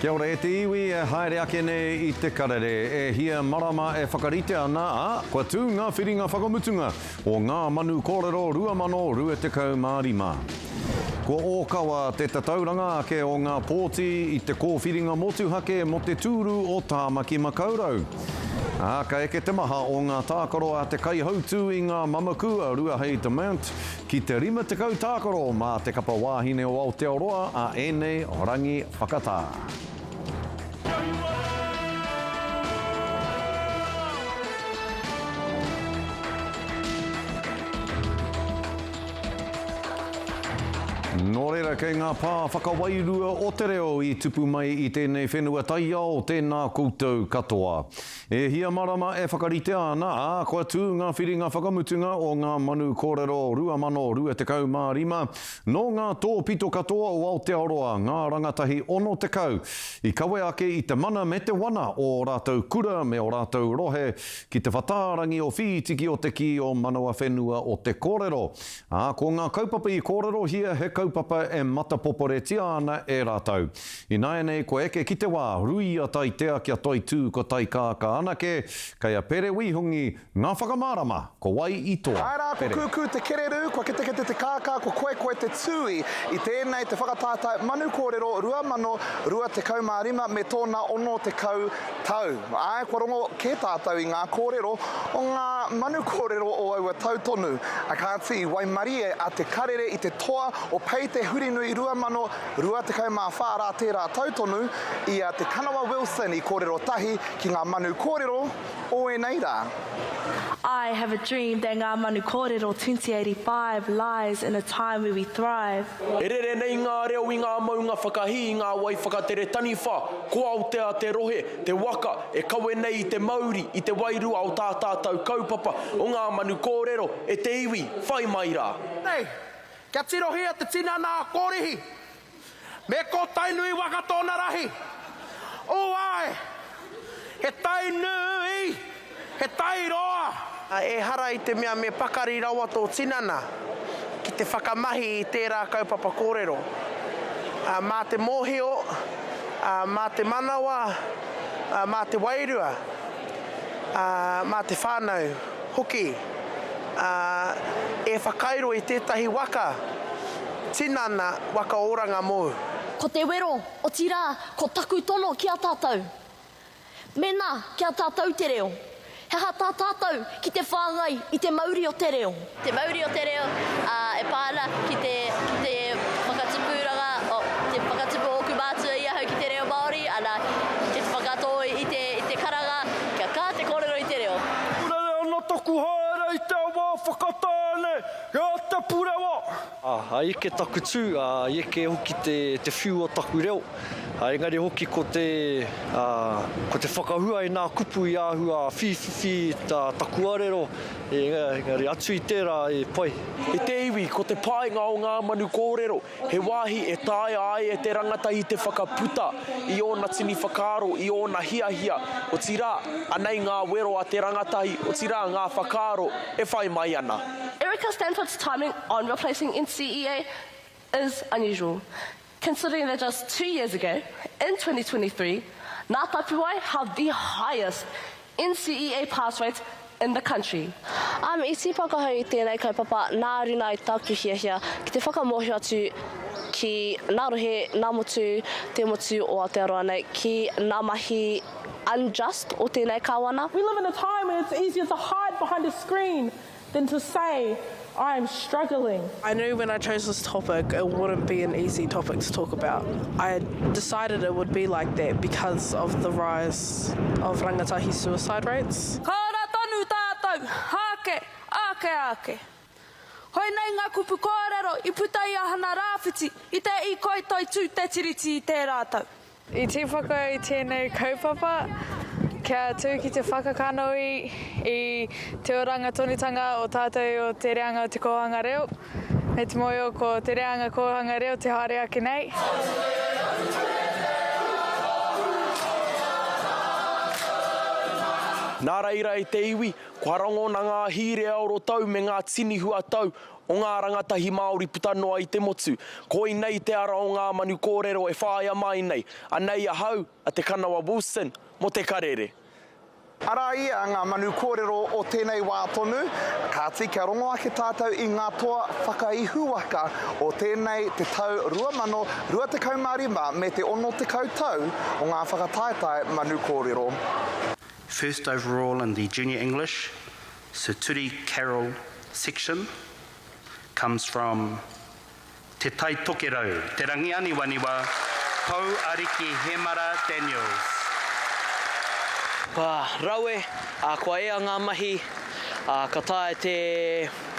Kia ora e te iwi e haere ake nei i te karere. E hia marama e whakarite ana, ā, kua tū ngā whiringa whakamutunga o Ngā Manu Kōrero 2025. Kua ōkawa te tatauranga ake o ngā pōti i te kōwhiringa motuhake mō te tūru o Tāmaki Makaurau. Ā, ka eke te maha o ngā tākaro a te kaihautū i ngā mamaku a Ruahei Demant Ki te 50 tākaro mā te kapa wāhine o Aotearoa a ēnei rangi whakatā. Nō reira, kei ngā pā whakawairua o te reo i tupu mai i tēnei whenua taiao, tēnā koutou katoa. E hia marama e whakaritea ana, ā, kua tū ngā whiringa whakamutunga o Ngā Manu Kōrero 2025. Nō ngā tōpito katoa o Aotearoa ngā rangatahi 60 i kawe ake i te mana me te wana o ō rātou kura me ō rātou rohe ki te whatārangi o Whītiki o te kī o Manawa Whenua o te kōrero. Ā, ko ngā kaupapa i kōrerohia he kaupapa e matapoporetia ana e rātou. Ināianei kua eke ki te wā, ruia taitea kia toitū ko taikākā anake, kei a Pere Wīhungi ngā whakamārama ko wai i toa. Āe rā, kua Pere. kūkū te kererū, kua ketekete te kākā, kua koekoe te tūī i tēnei te whakataetae Manu Kōrero 2025 me tōna 60 tau. Āe, kua rongo kē tātou i ngā kōrero o ngā manu kōrero o aua tau tonu. A kāti, i waimarie a Te Karere i te toa o Pei Te Hurinui 2024 rā tērā tau tonu, i a Te Kanawa Wilson i kōrero tahi ki ngā manu kōrero o ēnei rā. I have a dream that Ngā Manu Kōrero 2085 lies in a time where we thrive. E rere nei ngā reo i ngā maunga whakahī i ngā wai whakatere taniwha, ko Aotea te rohe, te waka, e kawe nei i te mauri, i te wairua o tā tātou kaupapa, o ngā manu kōrero, e te iwi, whai mai rā. Nei, kia tirohia te tinana a Korihi, Me ko Tainui waka tōna rahi. Ū āe! He tai nui, he tai roa. Ehara i te mea me pakari rawa tō tinana ki te whakamahi i tērā kaupapa kōrero. Mā te mōhio, mā te manawa, mā te wairua, mā te whānau hoki e whakairo i tētahi waka tinana, waka oranga mōu. Ko te wero, otirā, ko taku tono ki a tātou. Mēnā, ki a tātou te reo, he aha tā tātou ki te whāngai i te mauri o te reo? Te mauri o te reo, ā, e pā ana ki te, ki te whakatupuranga, o, te whakatupu o ōku mātua i ahau ki te reo Māori, ana, ki te whakatō i te, i te karanga, kia kaha te kōrero i te reo. Rere ana taku haere i te awa Whakatāne, ki a Te Purewa. Ā, i eke taku tū, ā, i eke hoki te, te whiu o taku reo. Ā, engari hoki ko te, ā, ko te whakahua i nā kupu i āhua whīwhiwhi tā taku arero, engari atu i tērā e pai. E te iwi, ko te painga o ngā manu kōrero, he wāhi e taea ai e te rangatahi te whakaputa i ōna tini whakaaro, i ōna hiahia, otirā, anei ngā wero a te rangatahi, otirā, ngā whakaaro e whai mai ana. Erica Stanford's timing on replacing NCEA is unusual, considering that just two years ago, in 2023, Ngā Tapuwae have the highest NCEA pass rate in the country. Um, i tīpako ahau i tēnei kaupapa nā runa i tāku hiahia ki te whakamōhio atu ki nā rohe, nā motu, te motu o Aotearoa nei, ki nā mahi unjust o tēnei kāwana. We live in a time when it's easier to hide behind a screen than to say I am struggling. I knew when I chose this topic it wouldn't be an easy topic to talk about. I decided it would be like that because of the rise of rangatahi suicide rates. Ka ora tonu tātou, ake, ake, ake. Koinei ngā kupu kōrero i puta i a Hana Rāwhiti i te Ikoi Toitū Te Tiriti i tērā tau. I tīpako i tēnei kaupapa kia tū ki te whakakanohi i te oranga tonutanga o tātou o te reanga o te kōhanga reo, me te mōhio ko te reanga kōhanga reo te haere ake nei. Nā reira e te iwi, kua rangona ngā hīrea oro tau me ngā tini huatau o ngā rangatahi Māori puta noa i te motu. Koinei te ara o ngā manu kōrero e whāia mai nei. Anei ahau, a Te Kanawa Wilson, mō Te Karere. Arā ia ngā manu kōrero o tēnei wā tonu, kāti kia rongo ake tātou i ngā toa whakaihuwaka o tēnei te tau 2025 me te 60 tau o ngā whakataetae manu kōrero. First overall in the Junior English Sir Turi Carroll section comes from Te Tai Tokerau, Te Rangianiwaniwa, Pou Ariki Hemara Daniels. Kua rawe, ā, kua ea ngā mahi, ā, ka taea te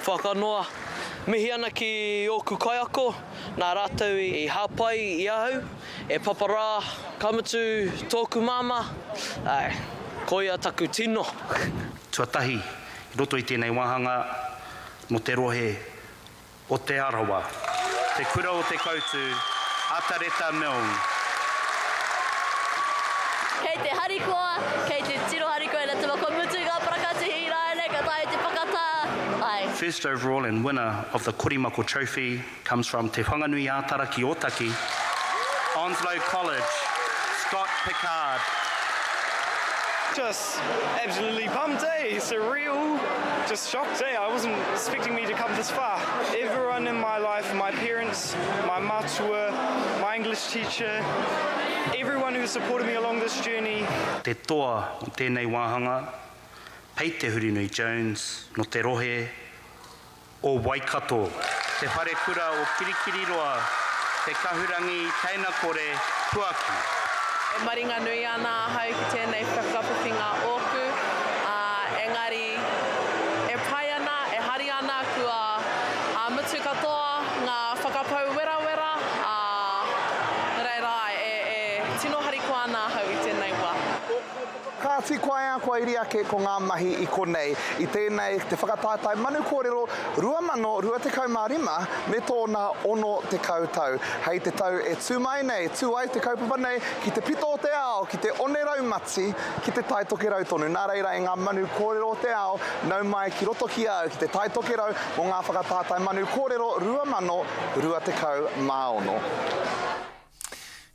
whakanoa. Mihi ana ki ōku kaiako, nā rātou i hāpai i ahau, e papa rā, ka mutu tōku māmā, āe, koia taku tino. Tuatahi, i roto i tēnei wāhanga, nō te rohe o Te Arawa, Te Kura o Te Koutu, Atareta Milne. Kei te harikoa, kei te tino harikoa ina tama kua mutu ngā parakatihi ināianei ka taea te whakatā, āe. First overall and winner of the Korimako Trophy comes from Te Whanganui-ā-Tara ki Ōtaki, Onslow College, Scott Pickard. Just absolutely pumped eh, surreal, just shocked eh, I wasn't expecting me to come this far. Everyone in my life, my parents, my matua, my English teacher, everyone who supported me along this journey. Te toa o tēnei wāhanga, Pei Te Hurinui Jones, nō te rohe o Waikato. Te Wharekura o Kirikiriroa, Te Kahurangi Teinakore Puaki. E maringanui ana ahau ki tēnei whakawhiwhinga ōku, ā, engari e pai ana, e hari ana kua mutu katoa ngā whakapau werawera, ā, reira āe, e, e tino harikoa ana ahau i tēnei wā. Kāti koaea kua iri ake ko ngā mahi i konei, i tēnei te whakataetae Manu Kōrero 2025 me tōna 60 tau. Hei te tau e tū mai nei, tū ai te kaupapa nei ki te pito o te ao, ki te one raumati, ki te Tai Tokerau tonu. Nā reira e ngā manu kōrero o te ao, nau mai ki roto ki a au, ki te Tai Tokerau mō ngā whakataetae Manu Kōrero 2026.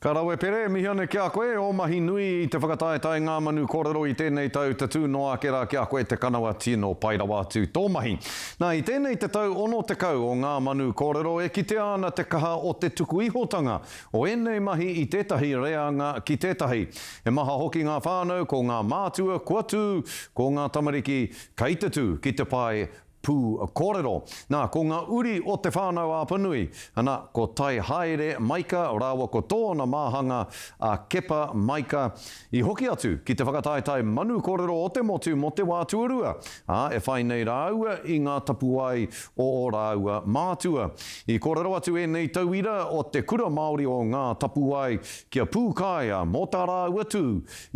Ka rawe Pere, mihi ana ki a koe, ō mahi nui i te whakataetae Ngā Manu Kōrero i tēnei tau, tatū noa ake rā ki a koe te kanawa tino pai rawa atu tō mahi. Nā, i tēnei te tau 60 o Ngā Manu Kōrero e kitea ana te kaha o te tuku ihotanga o ēnei mahi i tētahi reanga ki tētahi. He maha hoki ngā whānau, ko ngā mātua kua tū, ko ngā tamariki kei te tū ki te pae pū kōrero. Nā, ko ngā uri o Te Whānau-a-Apanui, ana, ko Taihaere Maika rāua ko tōna māhanga a Kepa Maika, i hoki atu ki te whakataetae manu kōrero o te motu mō te wā tuarua, ā, e whai nei rāua i ngā tapuwae o ō rāua mātua. I kōrero atu ēnei tauira o te Kura Māori o Ngā Tapuwae ki a Pūkaea mō tā rāua tū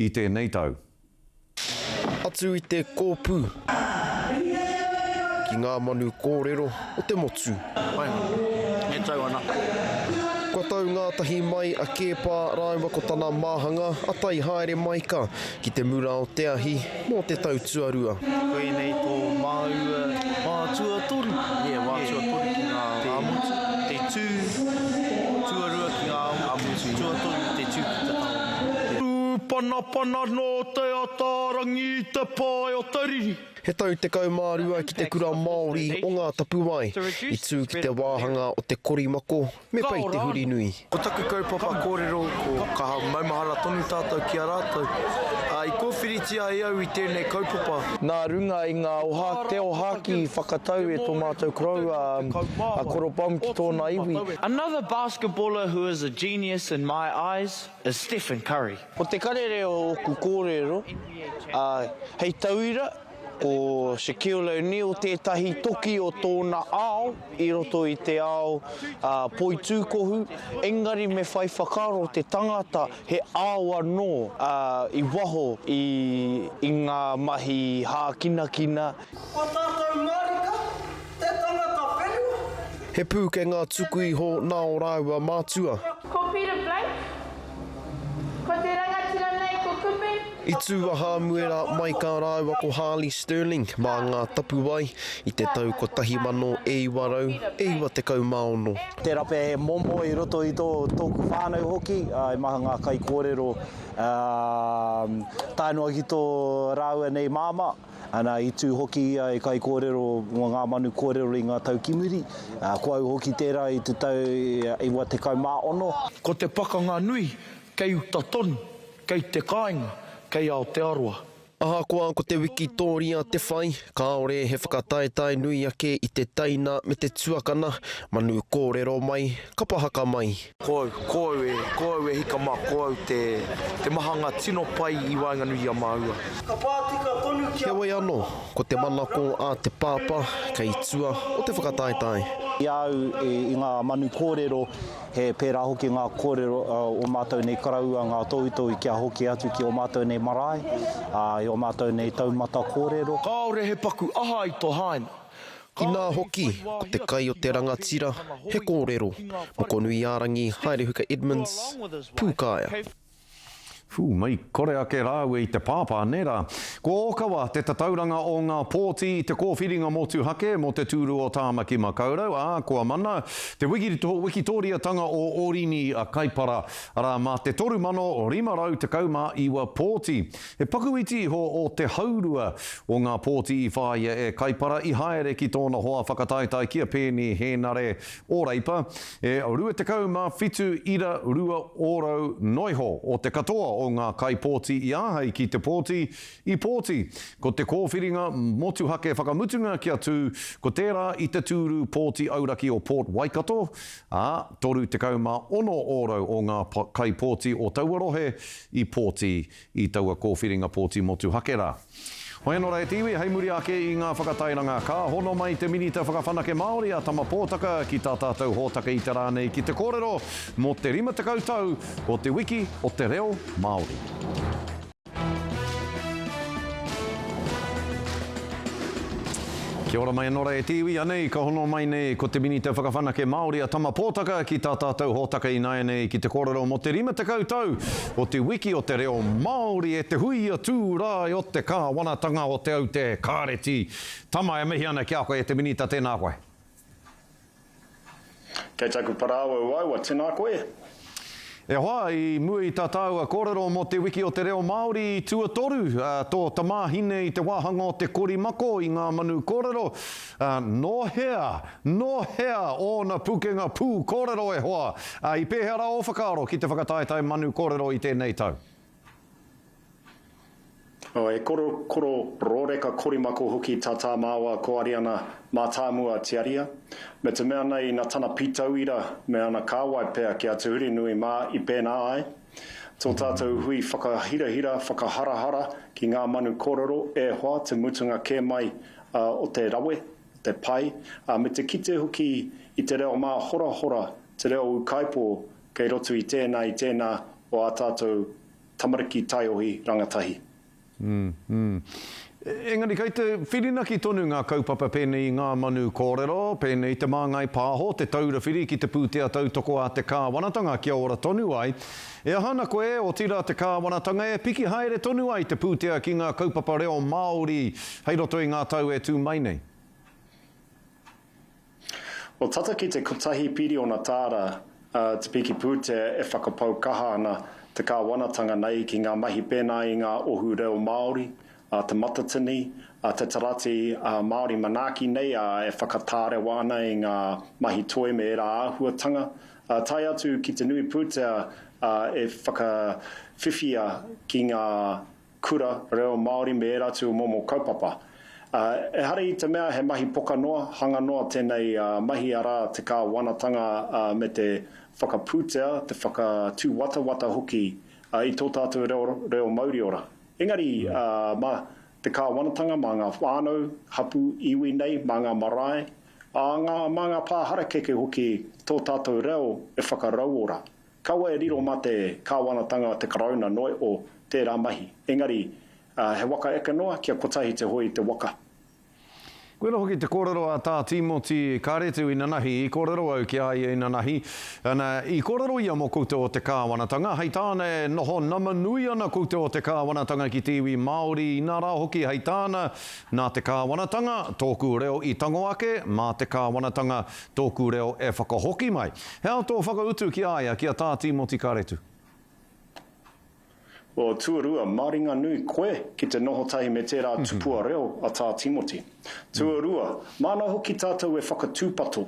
i tēnei tau. Atu i te kōpū. Ki ngā manu kōrero o te motu. Pai, e tau ana. Kua tau ngātahi mai a Keepa rāua ko tana māhanga a Taihaere Maika ki te mura o te ahi mō te tau tuarua. Koinei tō māua wā tuatoru. Yeah, wā tuatoru ki ngā motu. Te tū tuarua ki ngā motu. Tuatoru te tū ki te taone. Tūpanapana nō Te Ataarangi i te pae o te riri. He tau 12 ki te kura Māori o Ngā Tapuwae, i tū ki te wāhanga o te korimako me Pei Te Hurinui. Ko taku kaupapa kōrero ko kaha maumahara tonu tātou ki a rātou. Ā, i kōwhiritia e au i tēnei kaupapa. Nā runga i ngā oha, te ohāki i whakatau e tō mātou koroua a Koro Bom ki tōna iwi. Another basketballer who is a genius in my eyes is Stephen Curry. Ko te karere o ōku kōrero, ā, hei tauira, ko Shaquille O'Neal tētahi toki o tōna ao i roto i te ao poitūkohu, engari me whai whakaaro te tangata he ao anō i waho i ngā mahi hākinakina. Ko tātou mārika te tangata whenua. He pūkenga tuku iho nā ō rāua mātua. Ko Peter Blake. Ko te rangatira nei ko Kupe. I tū a Hāmuera Maika rāua ko Harley Stirling mā Ngā Tapuwae i te tau 1996. Tērā pea he momo i roto i tō, tōku whānau hoki, he maha ngā kaikōrero, tae noa ki tō rāua nei māmā, ana, i tū hoki ia e kaikōrero mō ngā manu kōrero i ngā tau ki muri, ko au hoki tērā i te tau 96. Ko te pakanga nui kei uta tonu, kei te kāinga, kei Aotearoa. Ahakoa ko te wikitōria te whai, kāore he whakataetae nui ake i te teina me te tuakana, manu kōrero mai, kapa haka mai. Ko au, ko au e, ko au e hika mā, ko au te, te mahanga tino pai i waenganui i a māua. Ka pā tika tonu kia. Heoi anō, ko te manako a te pāpā kei tua o te whakataetae. I a au i ngā manu kōrero, He pērā hoki ngā kōrero o mātou nei koroua, ngā tōutohu kia hoki atu ki ō mātou nei marae, ā, i ō mātou nei taumata kōrero. Kāore he paku aha i to haina. Inā hoki, ko te kai o te rangatira, he kōrero. Mokonuiārangi Haerehuka Edmonds, Pūkaea. Whū, mei kore ake rāua i te pāpā, nē rā? Ko Ōkawa te tatauranga o ngā pōti i te kōwhiringa motuhake mō te tūru o Tāmaki Makaurau, ā, kua mana te wikitōriatanga o Orini Kaipara, arā, mā te 3,519 pōti. He paku iti iho o te haurua o ngā pōti i whāia e Kaipara i haere ki tōna hoa whakataetae ki a Peeni Hēnare o Reipa, E 27 ira rua ōrau noiho o te katoa o ngā kaipōti i āhei ki te pōti, i pōti. Ko te kōwhiringa motuhake whakamutunga kia tū, ko tērā i te tūru pōti auraki o Port Waikato, ā, 36 ōrau o ngā kaipōti o taua rohe i pōti i taua kōwhiringa pōti motuhake rā. Hoi anō rā e te iwi, hei muri ake i ngā whakatairanga, ka hono mai te Minita Whakawhanake Māori a Tama Pōtaka ki tā tātou hōtaka i te rā nei ki te kōrero mō te 50 tau o Te Wiki o te Reo Māori. Kia ora mai anō rā e te iwi, anei ka hono mai nei ko te Minita Whakawhanake Māori a Tama Pōtaka ki tā tātou hōtaka ināianei ki te kōrero mō te 50 tau o te Wiki o te Reo Māori e te huia tūrae o te Kāwanatanga o Te Aute Kāreti. Tama, e mihi ana ki a koe e te Minita, tēnā koe. Kei taku parāoa uaua, tēnā koe. E hoa, i mua i tā tāua kōrero mō Te Wiki o te Reo Māori i tuatoru, tō tamāhine i te wāhanga o te korimako i ngā manu kōrero, nō hea, nō hea ōna pukenga pū kōrero e hoa? I pēhea rā ō whakaaro ki te whakataetae manu kōrero i tēnei tau? Oh, he korokoro rōreka korimako hoki tā tā māua ko Ariana Mātāmua Tiaria. Me te mea nei na tana pītauira me ana kāwai pea ki a Te Hurinui mā i pēnā ai. Tō tātou hui whakahirahira, whakaharahara ki ngā manu kōrero e hoa te mutunga kē mai o te rawe, o te pai, me te kite hoki i te reo māhorahora, te reo ūkaipō kei roto i tēnā i tēnā o ā tātou tamariki taiohi rangatahi. Mm, mm. Engari kei te whirinaki tonu ngā kaupapa pēnei i Ngā Manu Kōrero, pēnei i Te Māngai Pāho, Te Taura Whiri ki te pūtea tautoko a te kāwanatanga kia ora tonu ai. E aha ana koe, otirā te kāwanatanga, e piki haere tonu ai te pūtea ki ngā kaupapa reo Māori hei roto i ngā tau e tū mai nei? Well, tata ki te kotahi piriona tāra te piki pūtea e whakapau kaha ana te kāwanatanga nei ki ngā mahi pēnā i ngā ohu reo Māori, a Te Matatini, a Te Tarati Māori Manaaki nei, ā, e whakatārewa ana i ngā mahi toi me ērā āhuatanga, tae atu ki te nui pūtea e whakawhiwhia ki ngā kura, reo Māori me ērā atu momo kaupapa. Ehara i te mea he mahi poka noa, hanga noa tēnei mahi arā te kāwanatanga me te whakapūtea, te whakatūwatawata hoki i tō tātou reo, reo mauriora. Engari mā te kāwanatanga, mā ngā whānau, hapū, iwi nei, mā ngā marae, ā, ngā, mā ngā pā harakeke hoki tō tātou reo e whakarauora. Kaua e riro mā te kāwanatanga, te Karauna noa o tērā mahi. Engari, he waka eke noa kia kotahi te hoe i te waka. Koira hoki te kōrero a Tā Tīmoti Kāretu inanahi, i kōrero au ki a ia inanahi, ana, i kōrero ia mō koutou o te kāwanatanga, hei tāna e noho nama nui ana koutou o te kāwanatanga ki te iwi Māori, inā rā hoki hei tāna, nā te kāwanatanga tōku reo i tango ake, mā te kāwanatanga tōku reo e whakahoki mai. He aha tō whakautu ki a ia, ki a Tā Tīmoti Kāretu? O, tuarua, maringanui koe ki te noho tahi me tērā tupua reo a Tā Tīmoti. Tuarua, māna hoki tātou e whakatūpato,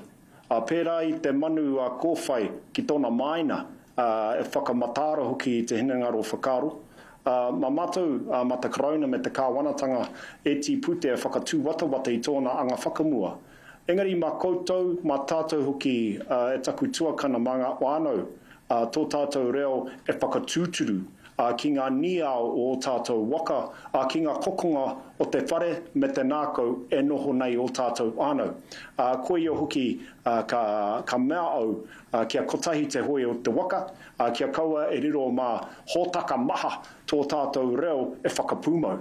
ā, pērā i te manu a Kōwhai ki tōna māina, ā, e whakamataara hoki i te hinengaro whakaaro, ā, mā mātou, ā, mā te Karauna me te Kāwanatanga e tī pūtea e whakatūwatawata i tōna anga whakamua. Engari mā koutou, mā tātou hoki, ā, e taku tuakana, mā ngā whānau, ā, tō tātou reo e whakatūturu, ā, ki ngā nīao o ō tātou waka, ā, ki ngā kokonga o te whare me te nākau e noho nei ō tātou whānau. Ā, koia hoki, ā, ka, ka mea au, ā, kia kotahi te hoe o te waka, ā, kia kaua e riro mā hōtaka maha tō tātou reo e whakapūmau.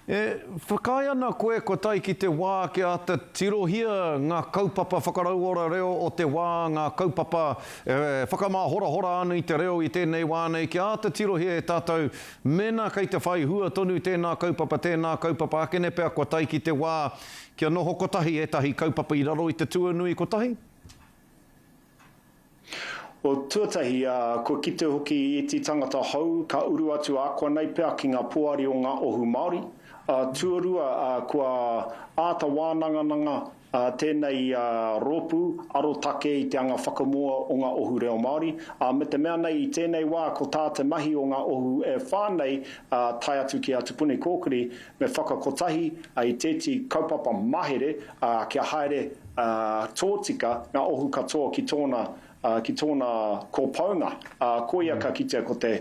E whakaae ana koe kua tae ki te wā kia āta tirohia ngā kaupapa whakarauora reo o te wā, ngā kaupapa e whakamāhorahora ana i te reo i tēnei wā nei, kia āta tirohia e tātou mēnā kei te whai hua tonu tēnā kaupapa, tēnā kaupapa akene pea kua tae ki te wā kia noho kotahi ētahi kaupapa i raro i te tuanui kotahi? O, tuatahi, kua kite hoki i iti tangata hou ka uru atu ākuanei pea ki ngā poari o ngā ohu Māori. Tuarua, kua āta wānangananga tēnei rōpū arotake i te anga whakamua o ngā ohu reo Māori, me te mea nei i tēnei wā ko tā te mahi o ngā ohu e whā nei, tae atu ki a Te Puni Kōkiri, me whakakotahi i tēti kaupapa mahere kia haere tōtika ngā ohu katoa ki tōna, ki tōna kōpounga, ā, koia ka kitea ko te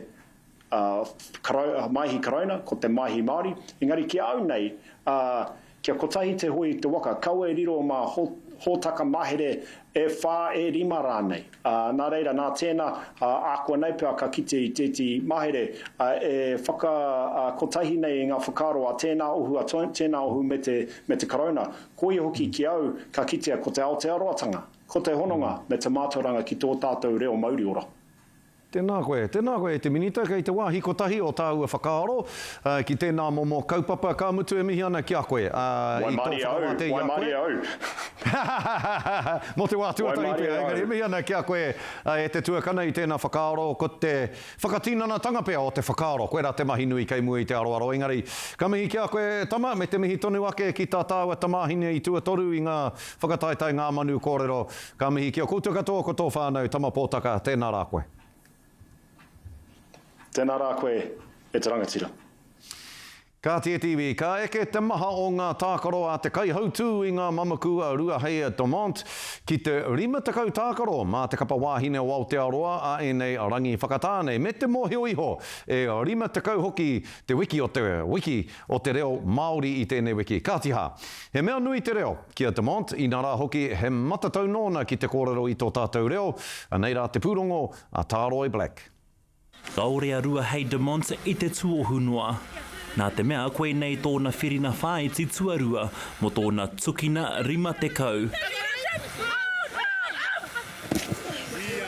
Maihi Karauna, ko te Maihi Māori. Engari ki a au nei, kia kotahi te hoe i te waka, kaua e riro mā hōtaka mahere e whā, e rima rānei. Ā, nā reira, nā tēnā, ā, ākuanei pea ka kite i tētehi mahere, ā, e whaka, ā, kotahi nei i ngā whakaaro a tēnā ohu, a tēnā ohu me te, me te Karauna. Koia hoki ki au ka kitea ko te Aotearoatanga, ko te hononga me te mātauranga ki tō tātou reo mauriora. Tēnā koe. Tēnā koe e te Minita, kei te wāhi kotahi o tāua whakaaro ki tēnā momo kaupapa, ka mutu e mihi ana ki a koe i tō Waimarie au, whakawātea i a koe. waimarie au. Mō te wā tuatahi Waimarie pea, engari au. e mihi ana ki a koe e te tuakana i tēnā whakaaro, ko te whakatinanatanga pea o te whakaaro, koirā te mahi nui kei mua i te aroaro. Engari, ka mihi ki a koe e tama, me te mihi tonu ake ki tā tāua tamāhine i tuatoru i ngā whakataetae Ngā Manu Kōrero. Ka mihi ki a koutou katoa ko tō whānau, Tama Pōtaka, tēnā rā koe. Tēnā rā koe e te rangatira. Kāti e te iwi, ka eke te maha o ngā tākaro a te kaihautū i ngā mamaku a Ruahei Demant ki te 50 tākaro mā te kapa wāhine o Aotearoa a ēnei rangi whakatā nei, me te mōhio iho e 50 hoki te wiki o te wiki o te reo Māori i tēnei wiki. Kāti hā, he mea nui te reo ki a Demant, inā rā hoki he matatau nōna ki te kōrero i tō tātou reo, anei rā te pūrongo a Tāroi Black. Kāore a Ruahei Demont i te tuohu noa. Nā te mea koinei tōna whirina whāiti tuarua mō tōna tukina 50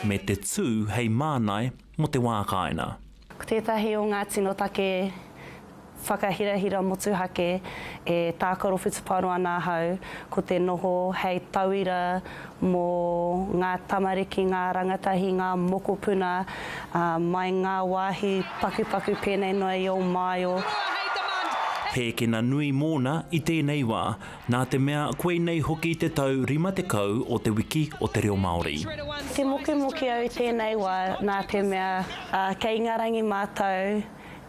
me te tū hei mānai mō te wā kāinga. Ko tētahi o ngā tino take whakahirahira motuhake e tākaro whutupaoro ana ahau, ko te noho hei tauira mō ngā tamariki, ngā rangatahi, ngā mokopuna, mai ngā wāhi pakupaku pēnei noa i Ōmāio. He ekena nui mōna i tēnei wā, nā te mea koinei hoki te tau 50 o Te Wiki o te Reo Māori. Te mokemoke au i tēnei wā, nā te mea kei Ingarangi mātou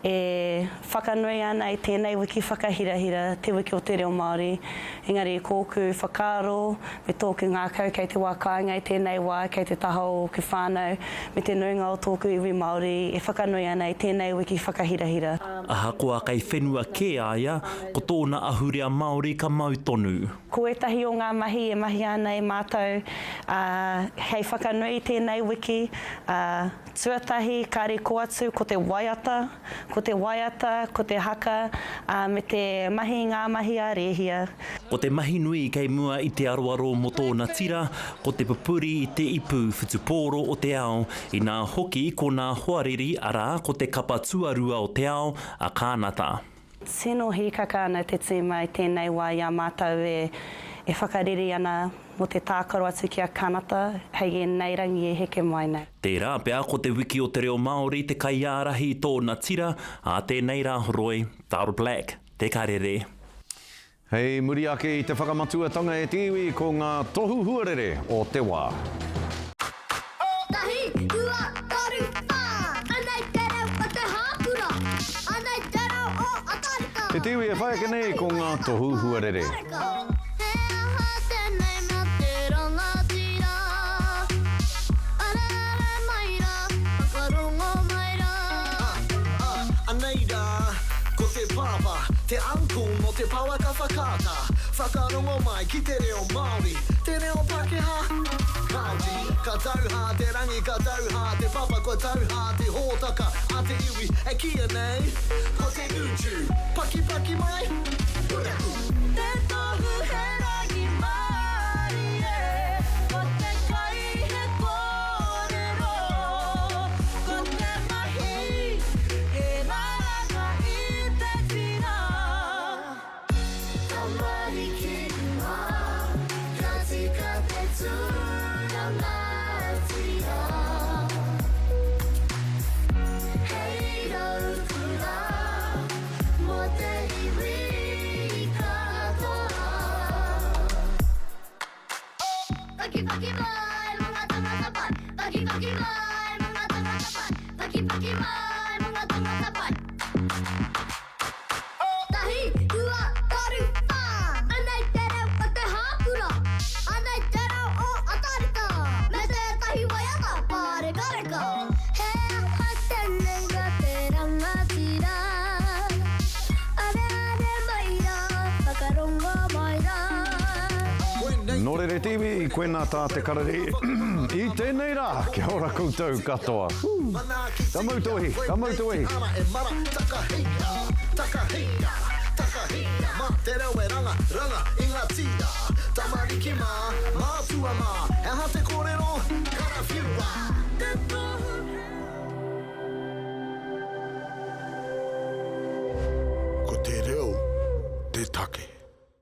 E whakanui ana i tēnei wiki whakahirahira, Te Wiki o te Reo Māori, engari ko ōku whakaaro me tōku ngākau kei te wā kāinga i tēnei wā, kei te taha o ōku whānau me te nuinga o tōku iwi Māori e whakanui ana i tēnei wiki whakahirahira. Ahakoa kei whenua kē a ia, ko tōna ahurea Māori ka mau tonu. Ko ētahi o ngā mahi e mahia ana e mātou, ā, hei whakanui i tēnei wiki, ā, Tuatahi, ka riko atu ko te waiata. Ko te waiata, ko te haka, ā, me te mahi i ngā mahi a Rēhia. Ko te mahi nui kei mua i te aroaro mō tōna tira, ko te pupuri i te ipu whutupōro o te ao, inā hoki ko nā hoariri, arā, ko te kapa tuarua o te ao, a Kānata. Tino hīkaka ana te tīma i tēnei wā i a mātou e e whakareri ana mō te tākaro atu ki a Kanata hei ēnei rangi e heke mai nei. Tērā pea ko Te Wiki o te Reo Māori te kaiārahi i tōna tira, ā tēnei Rāhoroi, Tara Black, Te Karere. Hei muri ake i te whakamatuatanga e te iwi ko ngā tohu huarere o te wā. Tahi, rua, toru, whā. Anei te reo o te hākura. Anei te reo o Atarika. E te iwi e whai ake nei ko ngā tohu huarere. He aha tēnei mea te rangatira? Areare mai rā, whakarongo mai rā. Anei rā, ko te pāpā, te uncle nō te pouaka whakaata. Whakarongo mai ki te reo Māori, te reo Pākehā. Kāti, ka tau hā te rangi, ka tau hā te papa, kua tau hā te hōtaka a te iwi e kīia nei ko te YouTube. Pakipaki mai, purapu. Te tohu he rangimārie, ko te kai he kōrero, ko te mahi he raranga i te tira. Tamariki mā, ka tika te tū rangatira. Hei raukura mō te iwi katoa. Pakipaki mai mō ngā tangata pai. Pakipaki mai mō ngā tangata pai. Pakipaki mai mō ngā tangata pai. Tahi, rua, toru, whā. Anei te reo o te hākura. Anei te reo o Atarika. Me tētahi waiata pārekareka. He aha tēnei nā te rangatira? Areare mai rā, whakarongo mai rā. Nō reira te iwi, koinā tā te karere i tēnei rā. Kia ora koutou katoa. Ka mau te wehi, ka mau te wehi. Ko te reo te take.